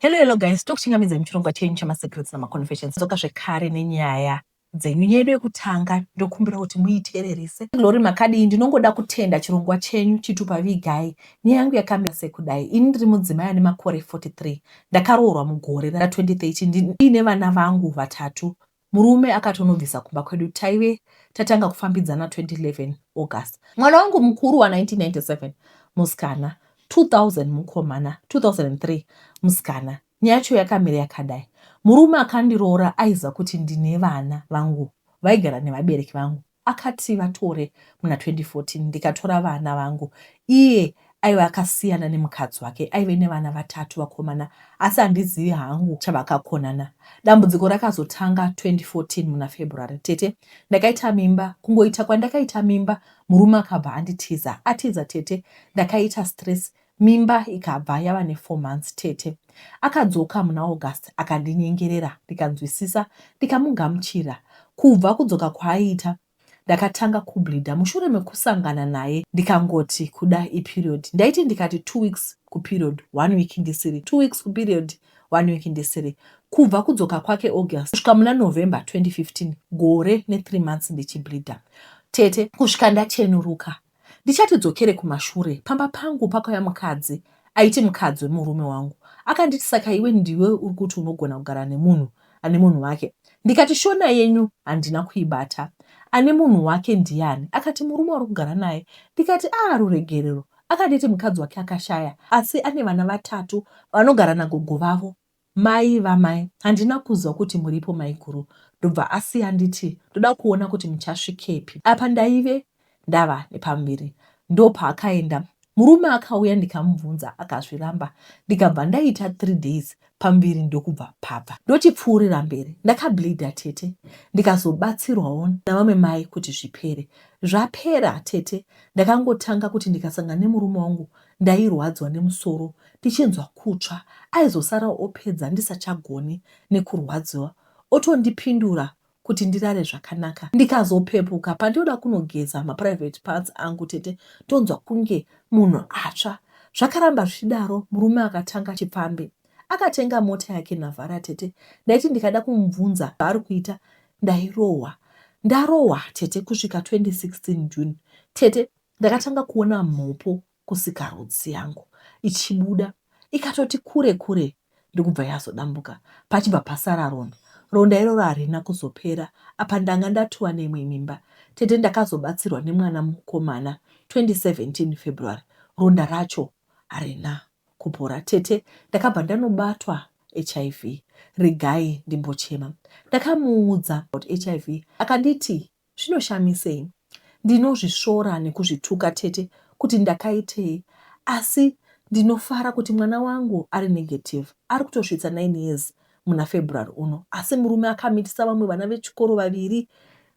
Hello hello guys, tokuchingamidzai muchirongwa chenyu chemaSecrets namaConfessions. Dzoka zvekare nenyaya dzenyu. Nyaya yedu yekutanga ndokumbira kuti muiteererese. Glory makadii? Ndinongoda kutenda chirongwa chenyu chitupa vigai. Nyaya yangu yakamira sekudai. Ini ndiri mudzimai ane makore 43. Ndakaroorwa mugore ra 2013 ndiine vana vangu vatatu. Murume akatonobvisa kumba kwedu taive tatanga kufambidzana 2011 August. Mwana wangu mukuru wa 1997 musikana, 2000 mukomana, 2003 musikana. Nyaya yacho yakamira yakadai. Murume akandiroora aiziva kuti ndine vana vangu vaigara nevabereki vangu. Akati vatore muna 2014 ndikatora vana vangu. Iye aive akasiyana nemukadzi wake aive nevana vatatu vakomana asi handizivi hangu chavakakonana. Dambudziko rakazotanga 2014 muna February tete ndakaita mimba. Kungoita kwandakaita mimba murume akabva anditiza. Atiza tete ndakaita stress mimba ikabva yava nefour months tete. Akadzoka muna August akandinyengerera ndikanzwisisa ndikamugamuchira. Kubva kudzoka kwaaiita ndakatanga kubleeder mushure mekusangana naye ndikangoti kuda iperiod. Ndaiti ndikati two weeks kuperiod one week ndisiri, two weeks kuperiod one week ndisiri. Kubva kudzoka kwake August kusvika muna November 2015 gore nethree months ndichibleeder tete kusvika ndachenuruka. Ndichati dzokere kumashure, pamba pangu pakauya mukadzi aiti mukadzi wemurume wangu. Akanditi saka iwe ndiwe uri kuti unogona kugara nemunhu ane munhu wake? Ndikati shona yenyu handina kuibata. Ane munhu wake ndiani? Akati murume wauri kugara naye. Ndikati aah ruregerero. Akanditi mukadzi wake akashaya asi ane vana vatatu vanogara nagogo vavo. Mai vamai handina kuziva kuti muripo maiguru ndobva asiya anditi ndoda kuona kuti muchasvikepi. Apa ndaive ndava nepamuviri ndopaakaenda murume akauya ndikamubvunza akazviramba ndikabva ndaita three days pamuviri ndokubva pabva. Ndochipfuurira mberi ndakableeder tete ndikazobatsirwawo navamwe mai kuti zvipere. Zvapera tete ndakangotanga kuti ndikasangana nemurume wangu Ndairwadzwa nemusoro ndichinzwa kutsva aizosara opedza ndisachagoni nekurwadziwa otondipindura kuti ndirare zvakanaka. Ndikazopepuka pandinoda kunogeza maprivate parts angu tete ndonzwa kunge munhu atsva. Zvakaramba zvichidaro murume akatanga chipfambi. Akatenga mota yake Navara tete ndaiti ndikada kumubvunza zvaari kuita ndairohwa. Ndarohwa tete kusvika 2016 June tete Ndakatanga kuona mhopo kusikarudzi yangu ichibuda ikatoti kure kure ndokubva yazodambuka pachibva pasara ronda. Ronda iroro harina kuzopera apa ndanga ndatova neimwe mimba. Tete ndakazobatsirwa nemwana mukomana 2017 February ronda racho harina kupora. Tete ndakabva ndanobatwa hiv regai ndimbochema. Ndakamuudza about hiv akanditi Zvinoshamisei? Ndinozvisvora nekuzvituka tete kuti ndakaitei asi ndinofara kuti mwana wangu ari negative ari kutosvitsa nine years muna February uno asi murume akamitisa vamwe vana vechikoro vaviri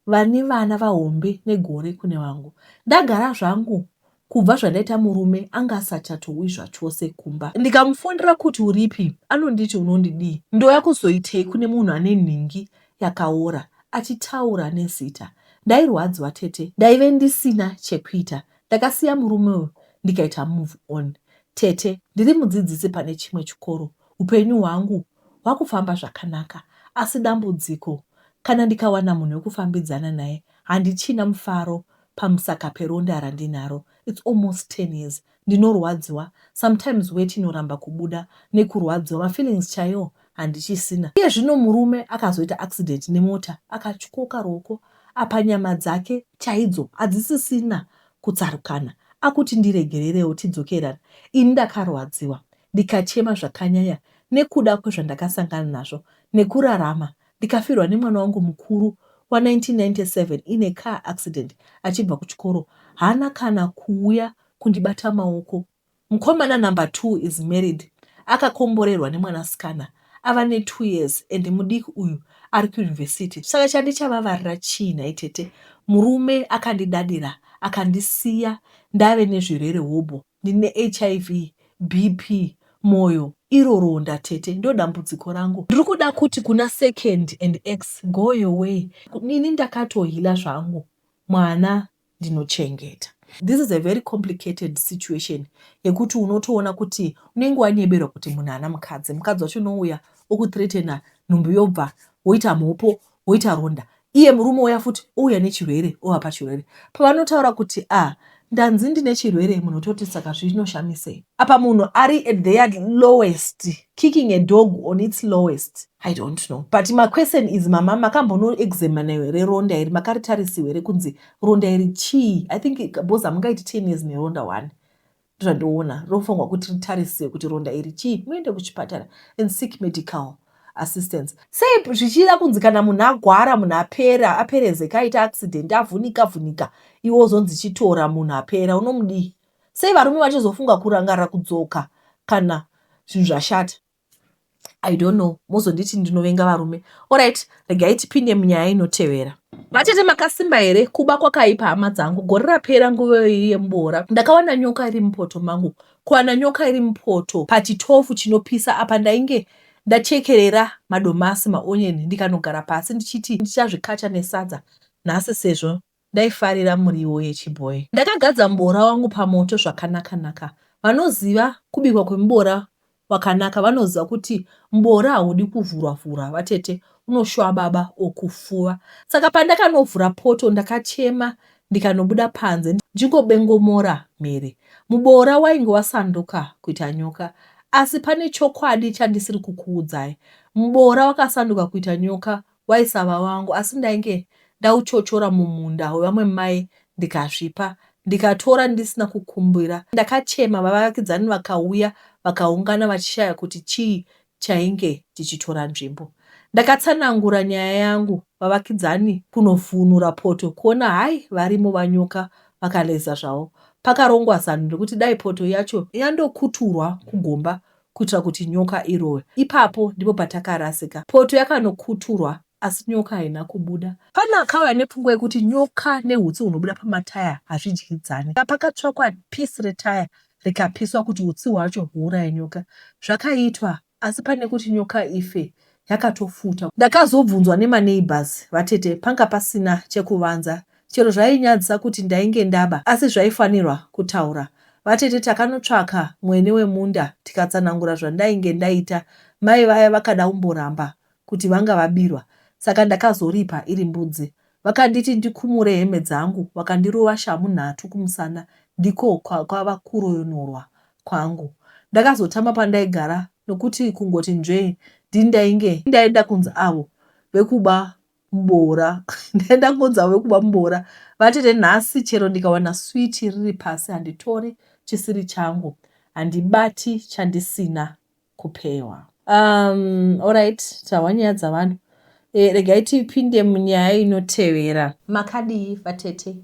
vane vana vahombe negore kune vangu. Ndagara zvangu Kubva zvandaita murume anga asachatoui zvachose kumba. Ndikamufonera kuti uripi anonditi unondidii ndouya kuzoitei kune munhu ane nhingi yakaora achitaura nezita. Ndairwadziwa tete ndaive ndisina chekuita ndakasiya murume uyu ndikaita move on. Tete ndiri mudzidzisi pane chimwe chikoro hupenyu hwangu hwakufamba zvakanaka asi dambudziko kana ndikawana munhu wekufambidzana naye handichina mufaro pamusaka peronda randinaro it's almost 10 years ndinorwadziwa sometimes weti inoramba kubuda nekurwadziwa mafeelings chaiwo handichisina iye zvino murume akazoita accident nemota akatyoka ruoko apa nyama dzake chaidzo hadzisisina kutsarukana akuti ndiregererewo tidzokerane ini ndakarwadziwa ndikachema zvakanyanya nekuda kwezvandakasangana nazvo nekurarama Ndikafirwa nemwana wangu mukuru wa 1997 in a car accident achibva kuchikoro. Haana kana kuuya kundibata maoko. Mukomana number two is married akakomborerwa nemwanasikana ava ne two years and mudiki uyu ari kuuniversity. Saka chandichavavarira chii nhai tete? Murume akandidadira akandisiya ndave nezvirwere hobho. Ndine hiv, BP, moyo, iro ronda tete ndodambudziko rangu. Ndiri kuda kuti kuna second and ex go your way. Ini ndakatohila zvangu mwana ndinochengeta. This is a very complicated situation yekuti unotoona kuti unenge wanyeberwa kuti munhu haana mukadzi. Mukadzi wacho unouya okuthreatena nhumbu yobva woita mhopo woita ronda. Iye murume uya futi ouya nechirwere ovapa chirwere. Pavanotaura kuti ah ndanzi ndine chirwere munhu ototi saka zvinoshamisei. Apa munhu ari at their lowest, kicking a dog on its lowest. I don't know. But my question is mama makambono examine here ronda iri makaritarisiwa here kunzi ronda iri chii? I think because hamungaiti 10 years neronda one. Ndozvandoona rofanirwa kuti ritarisiwe kuti ronda iri chii muende kuchipatara and seek medical assistance. Sei zvichida kunzi kana munhu agwara munhu apera aperezeka aita accident avhunika vhunika iwe wozonzi chitora munhu apera unomudii? Sei varume vachizofunga kurangarira kudzoka kana zvinhu zvashata? I don't know mozonditi ndinovenga varume. Alright, regai tipinde munyaya inotevera. Vatete makasimba here? Kuba kwakaipa hama dzangu. Gore rapera nguva iyi yemuboora ndakawana nyoka iri mupoto mangu. Kuwana nyoka iri mupoto pachitofu chinopisa apa ndainge ndachekerera madomasi maonyeni ndikanogara pasi ndichiti ndichazvikacha nesadza nhasi sezvo Ndaifarira muriwo yechibhoyi. Ndakagadza muboora wangu pamoto zvakanaka-naka. Vanoziva kubikwa kwemuboora wakanaka vanoziva kuti muboora haudi kuvhurwa-vhurwa vatete unoshwababa or kufuva. Saka pandakanovhura poto ndakachema ndikanobuda panze ndchingobengomora mhere. Muboora wainge wasanduka kuita nyoka. Asi pane chokwadi chandisiri kukuudzai. Muboora wakasanduka kuita nyoka waisava wangu asi ndainge ndauchochora mumunda wevamwe mai ndikazvipa ndikatora ndisina kukumbira. Ndakachema vavakidzani vakauya vakaungana vachishaya kuti chii chainge chichitora nzvimbo. Ndakatsanangura nyaya yangu vavakidzani kunovhunura poto kuona hai varimo vanyoka vakaleza zvavo. Pakarongwa zano rekuti dai poto yacho yandokuturwa kugomba kuitira kuti nyoka irohwe. Ipapo ndipo patakarasika. Poto yakanokuturwa asi nyoka haina kubuda. Pane akauya nepfungwa yekuti nyoka nehutsi hunobuda pamataya hazvidyidzani. Pakatsvakwa piece retaya rikapiswa kuti hutsi hwacho huuraye nyoka. Zvakaitwa asi pane kuti nyoka ife yakatofuta. Ndakazobvunzwa nemaneighbours vatete panga pasina chekuvanza Chero zvainyadzisa kuti ndainge ndaba asi zvaifanirwa kutaura. Vatete takanotsvaka mwene wemunda tikatsanangura zvandainge ndaita mai vaya vakada kumboramba kuti vanga vabirwa saka ndakazoripa iri mbudzi. Vakanditi ndikumure hembe dzangu vakandirova shamhu nhatu kumusana ndiko kwakava kuroyonorwa kwangu. Ndakazotama pandaigara nokuti kungoti nzvee ndini ndainge ndaenda kunzi avo vekuba muboora ndaenda kungonzi avo vekuba muboora vatete nhasi chero ndikawana switi riri pasi handitori chisiri changu handibati chandisina kupewa. Um, alright tahwa nyaya dzavanhu e, regai tipinde munyaya inotevera. Makadii vatete?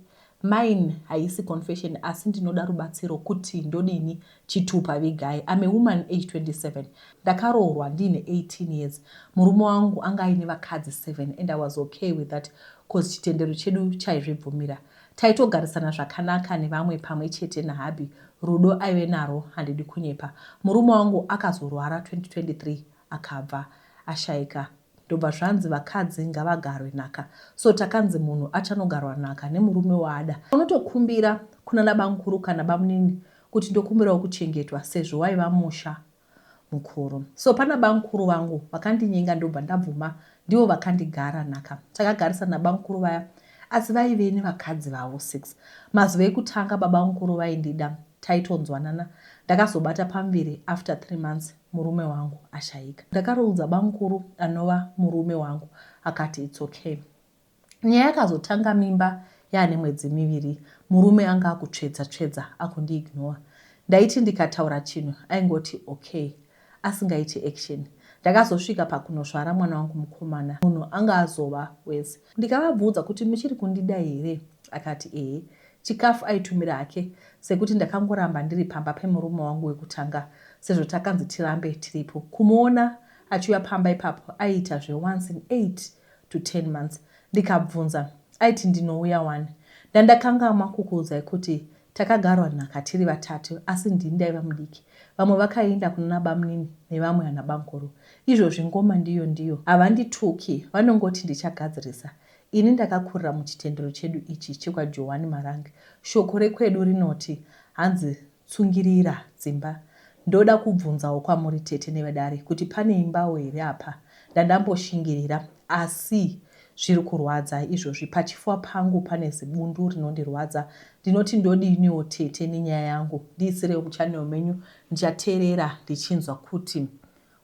Mine haisi confession asi ndinoda rubatsiro kuti ndodini chitupa vigai. I'm a woman age 27 ndakaroorwa ndiine 18 years murume wangu anga aine vakadzi 7 and I was okay with that cause chitendero chedu chaizvibvumira. Taitogarisana zvakanaka nevamwe pamwe chete nahubby rudo aive narwo handidi kunyepa. Murume wangu akazorwara 2023 akabva ashaika Ndobva zvanzi vakadzi ngavagarwe nhaka so takanzi munhu achanogarwa nhaka nemurume waada. Unotokumbira kunana bamkuru kana bamunini kuti ndokumbirawo kuchengetwa sezvo waiva musha mukuru. So pana bamkuru vangu vakandinyenga ndobva ndabvuma ndivo vakandigara nhaka. Takagarisana nabamkuru vaya asi vaive nevakadzi vavo six. Mazuva ekutanga babamukuru vaindida taitonzwanana. Ndakazobata pamuviri after three months murume wangu ashaika. Ndakaroudza bamkuru anova murume wangu akati it's okay. Nyaya yakazotanga mimba yaane mwedzi miviri murume anga akutsvedza tsvedza akundiignore. Ndaiti ndikataura chinhu aingoti okay asingaiti action. Ndakazosvika pakunozvara mwana wangu mukomana munhu anga azova wese. Ndikavabvunza kuti muchiri kundida here akati ehe. Chikafu aitumira hake sekuti ndakangoramba ndiri pamba pemurume wangu wekutanga sezvo takanzi tirambe tiripo. Kumuona achiuya pamba ipapo aiita zve once in 8 to 10 months. Ndikabvunza aiti ndinouya wani. Ndandakangamwa kukuudzai kuti takagarwa nhaka tiri vatatu asi ndini ndaiva mudiki. Vamwe vakaenda kunana bamunini nevamwe ana bamkuru. Izvozvi ngoma ndiyo ndiyo. Havandituki vanongoti ndichagadzirisa. Ini ndakakurira muchitendero chedu ichi chekwaJohani Marange. Shoko rekwedu rinoti hanzi tsungirira dzimba. Ndoda kubvunzawo kwamuri tete nevedare kuti pane imbawo here apa? Ndandamboshingirira asi zviri kurwadza izvozvi. Pachifuva pangu pane zibundu rinondirwadza. Ndinoti ndodiniwo tete nenyaya yangu? Ndiisirewo muchannel menyu ndichateerera ndichinzwa kuti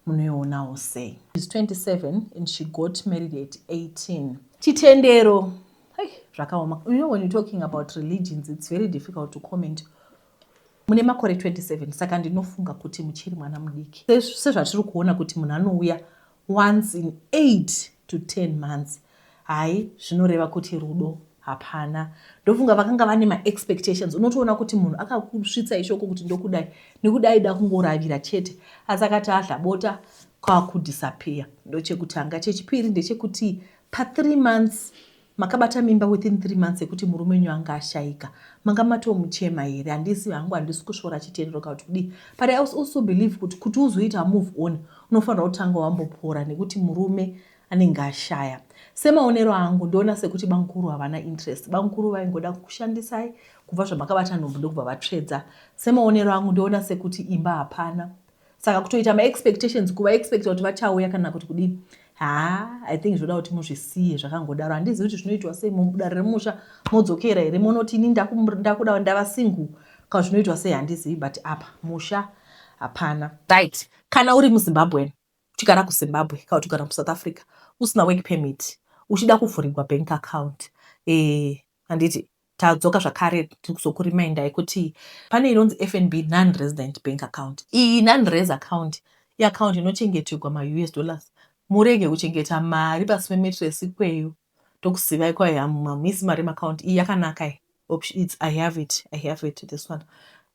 munoionawo sei. She's 27 and she got married at 18. Chitendero hey, zvakaoma. You know when you're talking about religions it's very difficult to comment. Mune makore 27 saka ndinofunga kuti muchiri mwana mudiki. Sezvatiri kuona kuti munhu anouya once in 8 to 10 months. Hai, zvinoreva kuti rudo hapana. Ndofunga vakanga vane maexpectations. Unotoona kuti munhu akakusvitsa ishoko kuti ndokudai nekuti aida kungoravira chete, asi akati adla bota kwakudisappear. Ndochekutanga. Chechipiri ndechekuti pa3 months makabata mimba within 3 months yekuti murume wenyu anga ashaika, manga matomuchema here? Handisi hangu, handisi kusvora chitendero kana kuti kudii, but I also believe kuti kuti uzoita move on unofanira kutanga wambopora nekuti murume anenge ashaya. Semaonero angu ndoona sekuti bamukuru havana interest. Bamukuru vaingoda kukushandisai kubva zvamakabata nhumbu ndokubva vatsvedza. Semaonero angu ndoona sekuti imba hapana, saka kutoita maexpectations, kuvaexpecta kuti vachauya kana kuti kudii, haa, I think zvoda kuti muzvisiye zvakangodaro. Handizivi kuti zvinoitwa sei mudare remusha, modzokera here monoti ini ndakuda ndava single, kana zvinoitwa sei handizivi, but apa musha hapana. Right, kana uri muZimbabwean uchigara kuZimbabwe kana kuti ugara muSouth Africa usina work permit, uchida kuvhurirwa bank account, handiti tadzoka zvakare tikuzokuremindai kuti pane inonzi FNB non resident bank account. Iyi non res account iaccount inochengeterwa maUS dollars. Murege kuchengeta mari pasi pemattress ikweyo, tokuzivai kwai hamuisi mari muaccount iyi. Yakanaka iyi. I have it, I have it, this one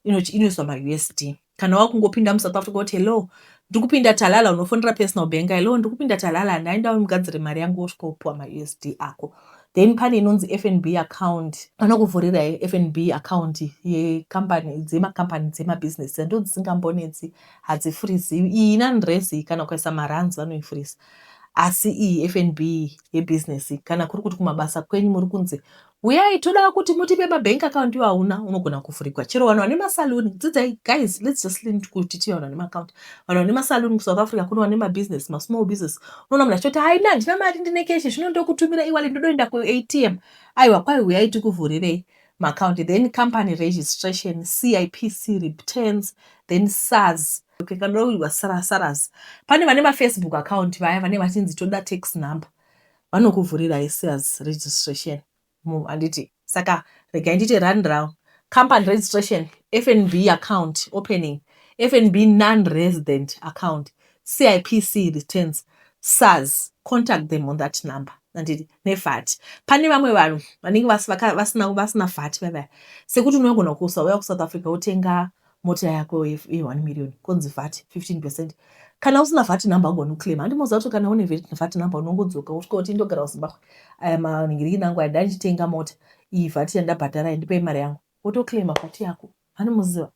inoiswa maUSD. Kana wakungopinda muSouth Africa kuti hello, ndiri kupinda Talala, unofonera personal bank, hello, ndiri kupinda Talala, ndaenda mugadzire mari yangu, wosvika wopiwa maUSD ako. Then pane inonzi FNB account. Vanokuvhurirai FNB account yecompany, dzemacompany, dzemabhizinesi, ndo dzisingambonetsi, hadzifreeziwi. Iyi non-res kana ukaisa marands vanoifreeza, asi iyi FNB yebhizinesi, kana kuri kuti kumabasa kwenyu muri kunzi uyai toda kuti mutipe mabank account, iwo hauna, unogona kuvhurigwa. Chero vanhu vane masaluni, dzidzai guys, let's just learn kuti tive vanhu vane maaccount. Vanhu vane masaluni kuSouth Africa, kune vane mabusiness, masmall business, unoona munhu achitoti haina, handina mari, ndine cash, zvino ndokutumira e-wallet, ndodoenda kuATM. Aiwa, kwai uyai tikuvhurirei maaccount. Then company registration, CIPC returns, then SARS. Okay, kana SARS, pane vane maFacebook account vaya vane vachinzi toda tax number, vanokuvhurirai SARS registration, handiti? Saka regai ndite run round: company registration, FNB account opening, FNB non-resident account, CIPC returns, SARS. Contact them on that number, handiti? NeVAT, pane vamwe vanhu vanenge vasina VAT vavaya, sekuti unogona kusauya kuSouth Africa wotenga mota yako ye1 million, konzi VAT 15%. Kana usina VAT number ugoni kuclaim. Handimoziva kuti kana une VAT number unongodzoka wosvika kuti indogara kuZimbabwe, aya manhingiriki nangu aya, ndandichitenga mota iyi, VAT yandabhadhara, ndipei mari yangu, wotoclaima VAT yako. Handimuziva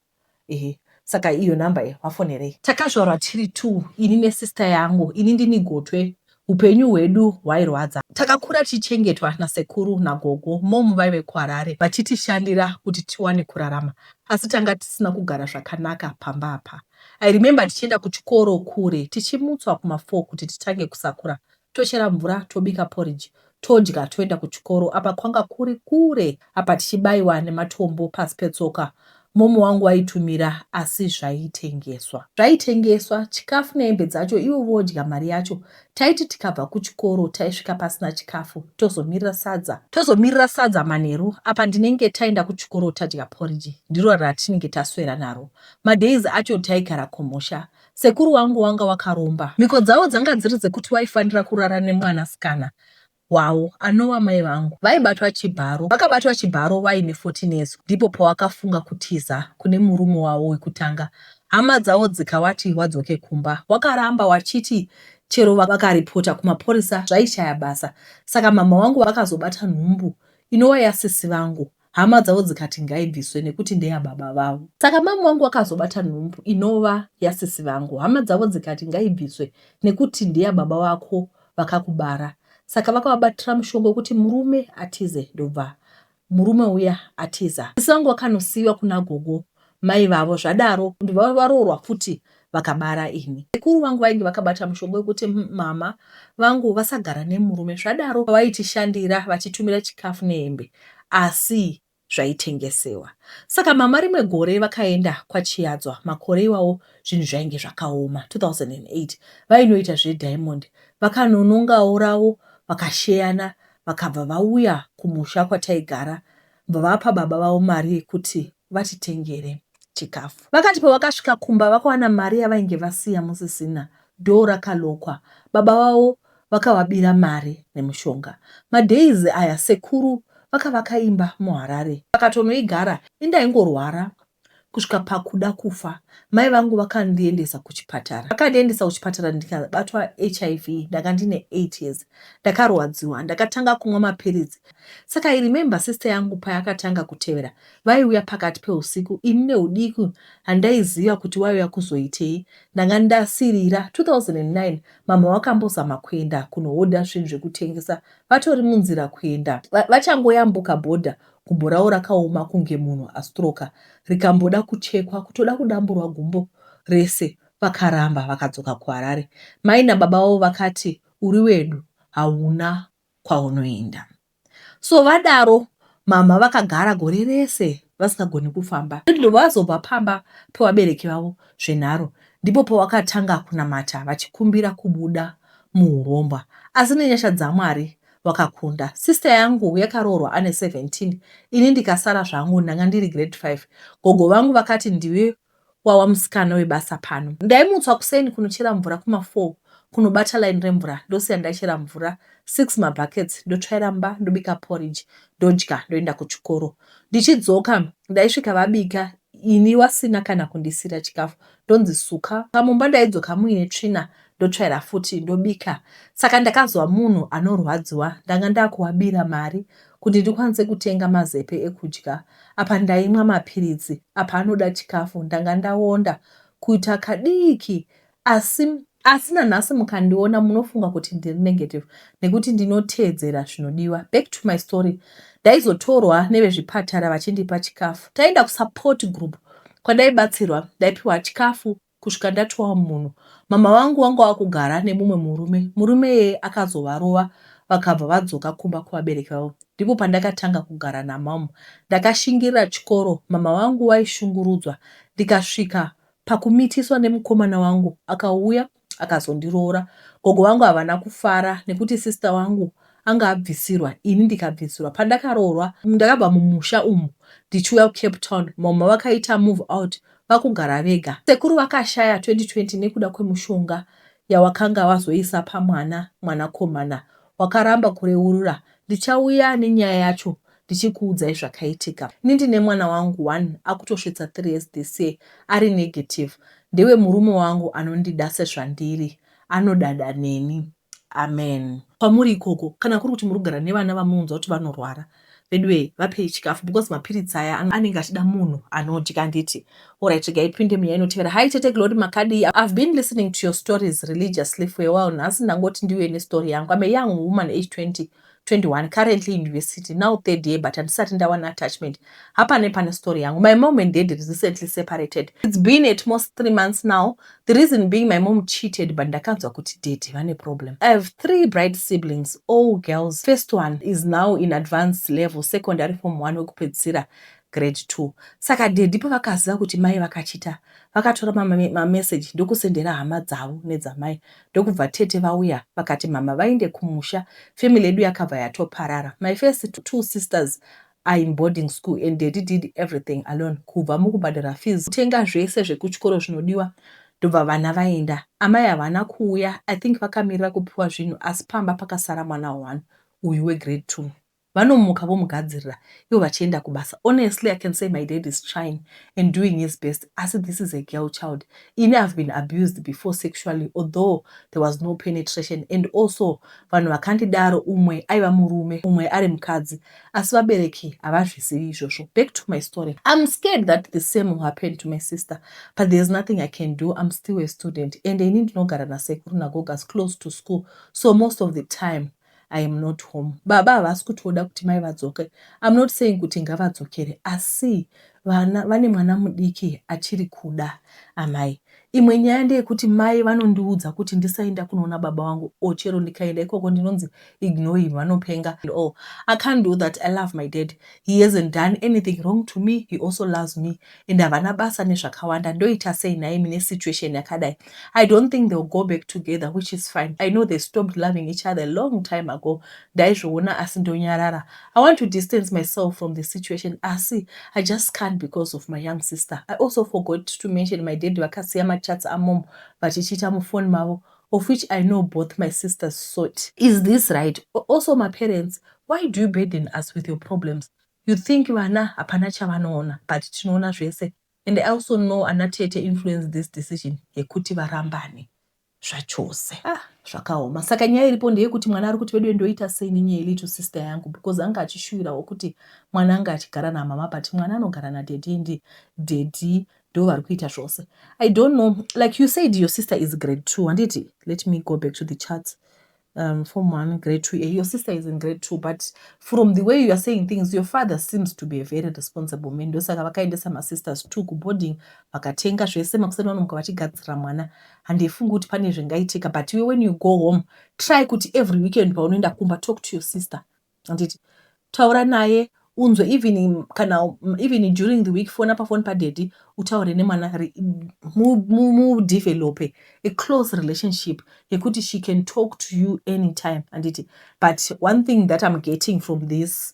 ehe. Saka iyo namba iyo vafonerei. Takazvarwa tiri two, ini nesister yangu. Ini ndini gotwe. Upenyu hwedu hwairwadza. Takakura tichichengetwa nasekuru nagogo. Mom vaive kuHarare vachitishandira kuti tiwane kurarama, asi tanga tisina kugara zvakanaka pamba apa. I remember tichienda kuchikoro kure, tichimutswa kuma4 kuti titange kusakura, tochera mvura, tobika porridge, todya, toenda kuchikoro. Apa kwanga kuri kure, apa tichibayiwa nematombo pasi petsoka. Mom wangu waitumira, asi zvaitengeswa, zvaitengeswa chikafu nehembe dzacho, ivo vodya mari yacho. Taiti tikabva kuchikoro taisvika pasina chikafu, tozomirira sadza, tozomirira sadza manheru. Apa ndinenge taenda kuchikoro tadya porridge, ndiro ratinenge taswera naro. Madays acho taigara kumusha. Sekuru wangu wanga wakaromba. Mhiko dzavo dzanga dziri dzekuti waifanira kurara nemwanasikana wavo anova mai vangu. Vaibatwa chibharo, vakabatwa chibharo vaine 14 years. Ndipo pawakafunga kutiza kune murume wavo wekutanga. Hama dzavo dzikawati wadzoke kumba, wakaramba, wachiti chero vakaripota kumapurisa zvaishaya basa. Saka mama wangu vakazobata nhumbu inova yasisi vangu. Hama dzavo dzikati ngaibviswe nekuti ndeyababa vavo. Saka mama wangu vakazobata nhumbu inova yasisi vangu. Hama dzavo dzikati ngaibviswe nekuti ndeyababa vako vakakubara. Saka vakavabatira mushonga wekuti murume atize ndobva murume uya atiza. Sisi vangu vakanosiiwa kuna gogo mai vavo zvadaro ndobva varoorwa futi vakabara ini. Sekuru vangu vainge vakabata mushonga wekuti mama vangu vasagara nemurume zvadaro vaitishandira vachitumira chikafu nehembe asi zvaitengesewa. Saka mama rimwe gore vakaenda kwaChiyadzwa makore iwawo zvinhu zvainge zvakaoma 2008 vainoita zvediamond vakanonongawo ravo vakasheyana vakabva vauya kumusha kwataigara bva vapa baba vavo mari yekuti vatitengere chikafu. Vakati pavakasvika kumba vakawana mari yavainge vasiya musisina, door rakalokwa. Baba vavo vakavabira mari nemushonga. Madays aya sekuru vakavaka imba muHarare. Vakatonoigara ini ndaingorwara kusvika pakuda kufa. Mai vangu vakandiendesa kuchipatara. Vakandiendesa kuchipatara ndikabatwa hiv ndanga ndine 8 years. Ndakarwadziwa ndakatanga kumwa mapiritsi. Saka I remember sister yangu payakatanga kutevera vaiuya pakati peusiku ini nehudiki handaiziva kuti waiuya kuzoitei. Ndanga ndasirira 2009 mama vakambozama kuenda kunohodha zvinhu zvekutengesa vatori munzira kuenda vachangoyambuka border gumbo ravo rakaoma kunge munhu astroka rikamboda kuchekwa kutoda kudamburwa gumbo rese vakaramba vakadzoka kuHarare. Mai nababa vavo vakati uri wedu hauna kwaunoenda. So vadaro mama vakagara gore rese vasingagoni kufamba. Ndobva vazobva pamba pevabereki vavo zvenharo. Ndipo pavakatanga kunamata vachikumbira kubuda muhurombwa. Asi nenyasha dzaMwari vakakunda. Sister yangu yakaroorwa ane 17 ini ndikasara zvangu ndanga ndiri grade 5. Gogo vangu vakati ndiwe wawa musikana webasa pano. Ndaimutswa kuseni kunochera mvura kuma 4 kunobata line remvura ndosiya ndachera mvura 6 mabuckets ndotsvaira mba ndobika porridge ndodya ndoenda kuchikoro. Ndichidzoka ndaisvika vabika ini wasina kana kundisiira chikafu ndonzi suka mumba ndaidzoka muine tsvina ndotsvaira futi ndobika saka ndakazova munhu anorwadziwa ndanga ndakuvabira mari kuti ndikwanise kutenga mazepe ekudya apa ndaimwa mapiritsi apa anoda chikafu ndanga ndawonda kuita kadiki asi asi nanhasi mukandiona munofunga kuti ndiri negative nekuti ndinoteedzera zvinodiwa. Back to my story ndaizotorwa nevezvipatara vachindipa chikafu taenda kusupport group kwandaibatsirwa ndaipiwa chikafu kusvika ndatowa munhu. Mama vangu vanga vakugara nemumwe murume. Murume iyeye akazovarova vakabva vadzoka kumba kuvabereki vavo. Ndipo pandakatanga kugara namom. Ndakashingirira chikoro mama vangu vaishungurudzwa ndikasvika pakumitiswa nemukomana wangu akauya akazondiroora. Gogo vangu havana kufara nekuti sister wangu anga abvisirwa ini ndikabvisirwa. Pandakaroorwa ndakabva mumusha umu ndichiuya kuCape Town mama vakaita move out vakugara vega. Sekuru vakashaya 2020 nekuda kwemushonga yawakanga wazoisa pamwana mwanakomana wakaramba kureurura ndichauya nenyaya yacho ndichikuudzai zvakaitika. Ini ndine mwana wangu one akutosvitsa 3 years this year ari negative ndewe murume wangu anondida sezvandiri anodada neni. Amen. Kwamuri ikoko kana kuri kuti muri kugara nevana vamunonzwa kuti vanorwara veduwee vapei chikafu because mapiritsi aya anenge achida munhu anodya handiti. Alright regai tipinde munyaya inotevera. Hi Tete Glory makadii? I've been listening to your stories religiously for a while nhasi ndangoti ndiuye nestory yangu. I'm a young woman age 20 21 currently university now third year but handisati ndawana attachment hapane pane story yangu. My mom and dad recently separated. It's been at most 3 months now. The reason being my mom cheated but ndakanzwa kuti daddy vane problem. I have 3 bright siblings, all girls. First one is now in advanced level secondary form 1 wekupedzisira grade 2. Saka daddy pavakaziva kuti mai vakachita vakatora mameseji ndokusendera hama dzavo nedzamai ndokubva tete vauya vakati mama vaende kumusha. Family yedu yakabva yatoparara. My first 2 sisters are in boarding school and daddy did everything alone kubva mukubhadhara fees kutenga zvese zvekuchikoro zvinodiwa ndobva vana vaenda. Amai havana kuuya I think vakamirira kupiwa zvinhu asi pamba pakasara mwana one uyu wegrade 2. Vanomuka vomugadzirira ivo vachienda kubasa. Honestly I can say my dad is trying and doing his best asi this is a girl child. Ini I've been abused before sexually although there was no penetration and also vanhu vakandidaro umwe aiva murume umwe ari mukadzi asi vabereki havazvizivi izvozvo. Back to my story. I'm scared that the same will happen to my sister but there's nothing I can do. I'm still a student and ini ndinogara nasekuru nagogas close to school so most of the time I am not home. Baba havasi kutoda kuti mai vadzoke. I'm not saying kuti ngavadzokere, asi vana vane mwana mudiki achiri kuda amai. Imwe nyaya ndeyekuti mai vanondiudza kuti ndisaenda kunoona baba vangu or chero ndikaenda ikoko ndinonzi ignore him, vanopenga and all. I can't do that. I love my dad. He hasn't done anything wrong to me. He also loves me and havana basa nezvakawanda. Ndoita sei nhaimi nesituation yakadai? I don't think they'll go back together, which is fine. I know they stopped loving each other a long time ago. Ndaizviona asi ndonyarara. I want to distance myself from the situation, asi I just can't because of my young sister. I also forgot to mention my dad vakasiya machats amom vachichita mufoni mavo, of which I know both my sisters saw it. Is this right? Also my parents, why do you burden us with your problems? You think vana hapana chavanoona, but tinoona zvese. And I also know ana tete influence this decision yekuti varambane zvachose. Ah, zvakaoma. Saka nyaya iripo ndeyekuti mwana ari kuti, "Vedu, ndoita sei nenyaya yelittle sister yangu?" Because anga achishuvirawo kuti mwana anga achigara namama, but mwana anogara nadaddy and daddy ndo vari kuita zvose. I don't know. Like you said, your sister is grade 2, handiti? Let me go back to the charts. Form 1, grade 2. Your sister is in grade 2, but from the way you are saying things, your father seems to be a very responsible man. Ndosaka vakaendesa masisters two kuboarding, vakatenga zvese. Makuseni vanomuka vachigadzirira mwana. Handifungi kuti pane zvingaitika, but iwe when you go home, try kuti every weekend paunoenda kumba, talk to your sister, handiti? Taura naye unzwe. Even kana even during the week, fona pafoni padaddy, utaure nemwana, mudevelope a close relationship yekuti she can talk to you anytime, handiti? But one thing that I'm getting from this,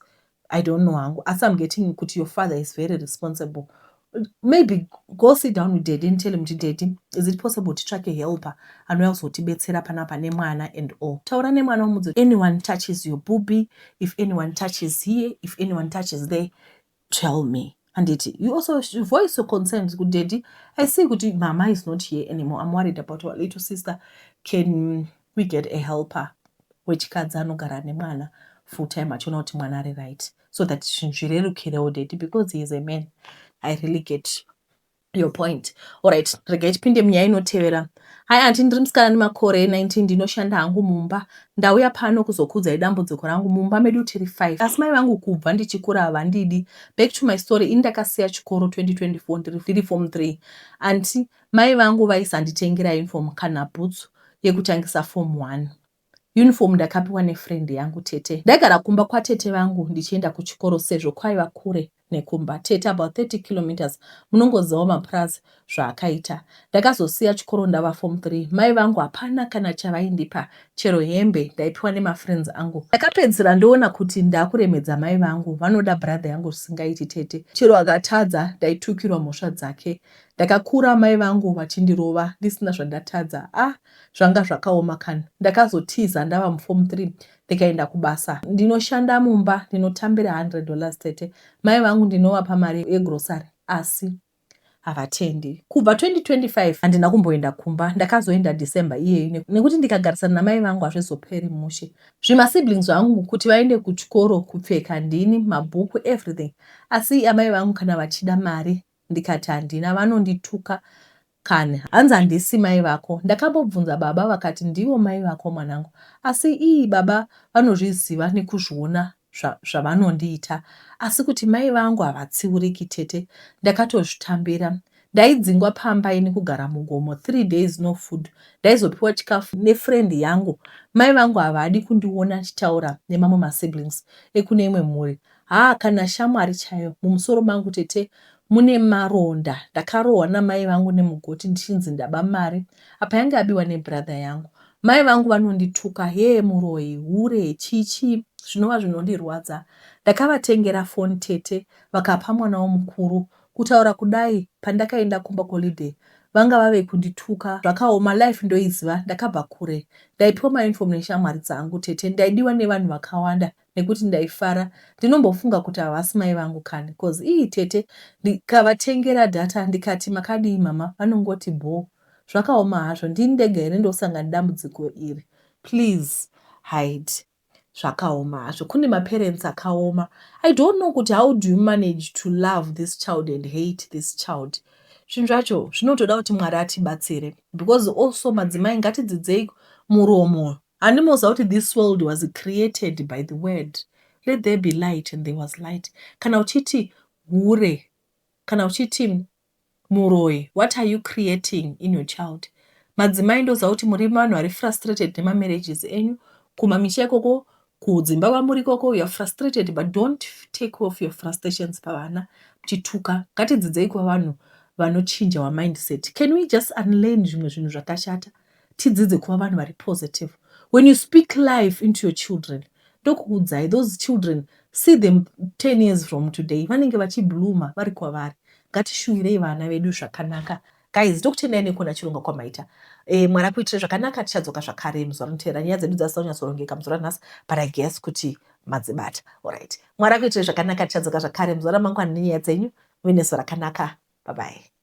I don't know hangu, asi I'm getting kuti your father is very responsible. Maybe go sit down with daddy and tell him kuti, "Daddy, is it possible titsvake helper anouya kuzotibetsera panapa nemwana and all?" Taura nemwana, umudze, "Anyone touches your booby, if anyone touches here, if anyone touches there, tell me," handiti? You also voice your concerns kuti, "Daddy, I see kuti mama is not here anymore. I'm worried about our little sister. Can we get a helper wechikadzi anogara nemwana full time, achiona kuti mwana ari right, so that zvinhu zvirerukirewo daddy, because he is a man?" I really get your point. Alright, regai tipinde munyaya inotevera. Hai aunty, ndiri musikana nemakore 19, ndinoshanda hangu mumba. Ndauya pano kuzokudzai dambudziko rangu. Mumba medu tiri 5, asi mai vangu kubva ndichikura havandidi. Back to my story, ini ndakasiya chikoro 2024 ndiri form 3. Aunty, mai vangu vaisanditengera uniform kana bhutsu yekutangisa form 1. Uniform ndakapiwa nefriend yangu. Tete, ndaigara kumba kwatete vangu ndichienda kuchikoro sezvo kwaiva kure nekumba tete, about 30 kilometers. Munongozivawo mapurazi zvaakaita. Ndakazosiya chikoro ndava form 3. Mai vangu hapana kana chavaindipa, chero hembe ndaipiwa nemafriends angu. Ndakapedzisira ndoona kuti ndakuremedza mai vangu. Vanoda brother yangu zvisingaiti tete. Chero akatadza, ndaitukirwa mhosva dzake. Ndakakura mai vangu vachindirova ndisina zvandatadza. Ah, zvanga zvakaoma kani. Ndakazotiza ndava muform 3, ndikaenda kubasa. Ndinoshanda mumba, ndinotambira $100 tete. Mai vangu ndinovapa mari yegrosari, asi havatendi. Kubva 2025 handina kumboenda kumba. Ndakazoenda December iyeyu nekuti ndikagarisana namai vangu hazvizoperi mushe. Zvimasiblings zvangu kuti vaende kuchikoro, kupfeka ndini, mabhuku, everything, asi amai vangu kana vachida mari ndikati handina, vanondituka kani, hanzi handisi mai vako. Ndakambobvunza baba, vakati, "Ndivo mai vako mwanangu." Asi ii baba vanozviziva nekuzviona zvavanondiita, asi kuti mai vangu havatsiuriki tete. Ndakatozvitambira. Ndaidzingwa pamba ini, kugara mugomo 3 days, no food. Ndaizopiwa chikafu nefriend yangu. Mai vangu havadi kundiona ndichitaura nemamwe masiblings ekune imwe mhuri, haa, kana shamwari chaiyo. Mumusoro mangu tete mune maronda. Ndakarohwa namai vangu nemugoti ndichinzi ndaba mari, apa yange abiwa nebrother yangu. Mai vangu vanondituka, hee, muroyi, hure, chichi, zvinova zvinondirwadza. Ndakavatengera foni tete, vakapa mwana womukuru. Kutaura kudai, pandakaenda kumba holiday, vanga vave kundituka. Zvakaoma, life ndoiziva, ndakabva kure. Ndaipiwa mauniform neshamwari dzangu tete. Ndaidiwa nevanhu vakawanda nekuti ndaifara. Ndinombofunga kuti havasi mai vangu kani, cause ii tete, ndikavatengera data ndikati, "Makadii mama?" vanongoti, "Bho." Zvakaoma hazvo. Ndini ndega here ndosangana nedambudziko iri? Please hide. Zvakaoma hazvo. Kune maparents akaoma. I don't know kuti how do you manage to love this child and hate this child. Zvinhu zvacho zvinotoda kuti Mwari atibatsire, because also madzimai ngatidzidzei muromo. Handimoziva kuti this world was created by the word, "Let there be light," and there was light. Kana uchiti hure, kana uchiti muroi, what are you creating in your child? Madzimai, ndoziva kuti muri vanhu vari frustrated nemamarriages enyu kumamisha ikoko, kudzimba kwamuri ikoko. You are frustrated, but don't take off your frustrations pavana muchituka. Ngatidzidzei kuva vanhu vanochinja wamindset. Can we just unlearn zvimwe zvinhu zvakashata, tidzidze kuva vanhu vari positive? When you speak life into your children, ndokuudzai, those children, see them 10 years from today, vanenge vachiblooma vari kwavari. Ngatishuvurei vana vedu zvakanaka. Guys, ndokutendai nekuona chirongwa kwamaita. Mwari akuitire zvakanaka. Tichadzoka zvakare muzuva rinoteera. Nyaya dzedu dzasina kunyatsorongeka muzuva ranhasi, but I guess kuti madzibata. Alright, Mwari akuitire zvakanaka. Tichadzoka zvakare muzuva ramangwana nenyaya dzenyu. Muine zuva rakanaka. Bye bye.